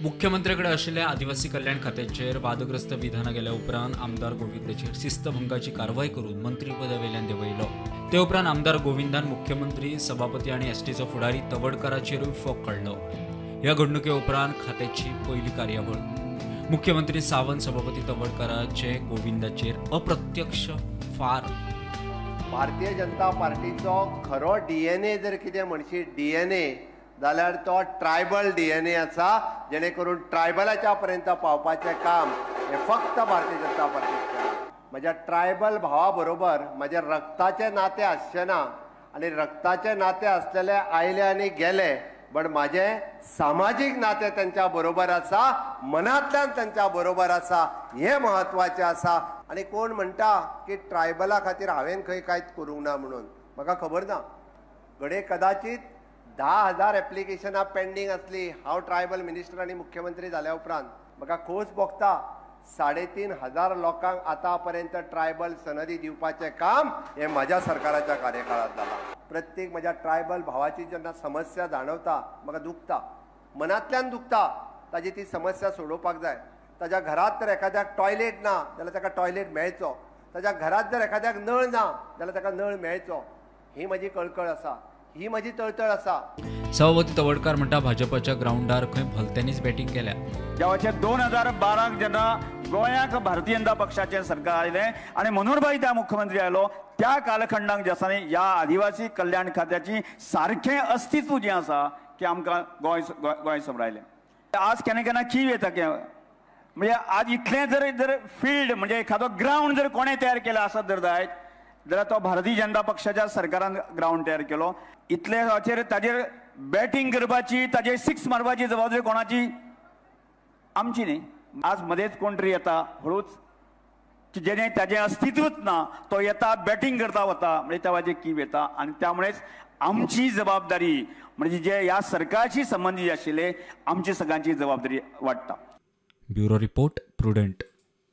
मुख्यमंत्र्याकडे आशिल्ल्या आदिवासी कल्याण खात्याचेर वादग्रस्त विधानां गेल्या उपरांत आमदार गोविंदाचेर शिस्तभंगाची कारवाय करून मंत्रीपदावेल्यान देंवयलो. ते उपरांत आमदार गोविंदान मुख्यमंत्री, सभापती आनी एसटीचो फुडारी तवडकाराचेरूय फोग काडलो. ह्या घडणुके उपरांत खात्याची पयली कार्यावळ मुख्यमंत्री सावंत, सभापती तवडकाराचे गोविंदाचेर अप्रत्यक्ष फार. भारतीय जनता पार्टीचो खरो डीएनए जर कितें म्हणशी डीएनए जाल्यार तो ट्रायबल डीएनए आसा, जेणे करून ट्रायबलाच्या पर्यंत पावपाचें काम हें फक्त भारतीय जनता पार्टीक केलां. म्हज्या ट्रायबल भावा बरोबर म्हज्या रक्ताचें नातें आसचें ना आनी रक्ताचें नातें आसलेले आयले आनी गेले, बट म्हाजें सामाजीक नातें तेंच्या बरोबर आसा, मनांतल्यान तेंच्या बरोबर आसा, हें म्हत्वाचें आसा. आनी कोण म्हणटा की ट्रायबला खातीर हांवें खंय कांयच करूंक ना म्हणून, म्हाका खबर ना. घडये कदाचित 10,000 एप्लिकेशनां पेंडींग आसली हांव ट्रायबल मिनिस्टर आनी मुख्यमंत्री जाल्या उपरांत. म्हाका खोस भोगता 3,500 लोकांक आतां पर्यंत ट्रायबल सनदी दिवपाचें काम हें म्हज्या सरकाराच्या कार्यकाळांत जालां. प्रत्येक म्हज्या ट्रायबल भावाची जेन्ना समस्या जाणवता म्हाका दुखता, मनांतल्यान दुखता. ताजी ती समस्या सोडोवपाक जाय. ताज्या घरांत जर एखाद्याक टॉयलेट ना जाल्यार ताका टॉयलेट मेळचो, ताज्या घरांत जर एखाद्याक नळ ना जाल्यार ताका नळ मेळचो. ही म्हजी कळकळ आसा, ही म्हजी तळतळ आसा. सभापती तवडकार म्हणटा भाजपाच्या ग्रावंडार खंय भलत्यांनीच बॅटींग केल्या. जेवाचे 2012 जेन्ना गोंयाक भारतीय जनता पक्षाचें सरकार आयलें आनी मनोहरभाई त्या मुख्यमंत्री आयलो, त्या कालखंडाक जे आसा न्ही ह्या आदिवासी कल्याण खात्याची सारकें अस्तित्व जें आसा की आमकां गोंय गोंय समरायलें. आज केन्ना केन्ना कीव येता की म्हणजे आज इतलें जर जर फिल्ड म्हणजे एखादो ग्रावंड जर कोणें तयार केला आसत जर जायत जाल्यार तो भारतीय जनता पक्षाच्या सरकारान ग्रावंड तयार केलो. इतले हाचेर ताजेर बॅटींग करपाची, ताजेर सिक्स मारपाची जबाबदारी कोणाची? आमची न्ही. आज मदेंच कोण तरी येता हळूच की जेणे ताजें अस्तित्वच ना, तो येता बॅटींग करता वता, म्हणजे त्या वाजेर कीव येता. आनी त्यामुळेच आमची जबाबदारी म्हणजे जे ह्या सरकारशी संबंदीत आशिल्ले आमची सगळ्यांची जबाबदारी वाडटा. Bureau report, Prudent.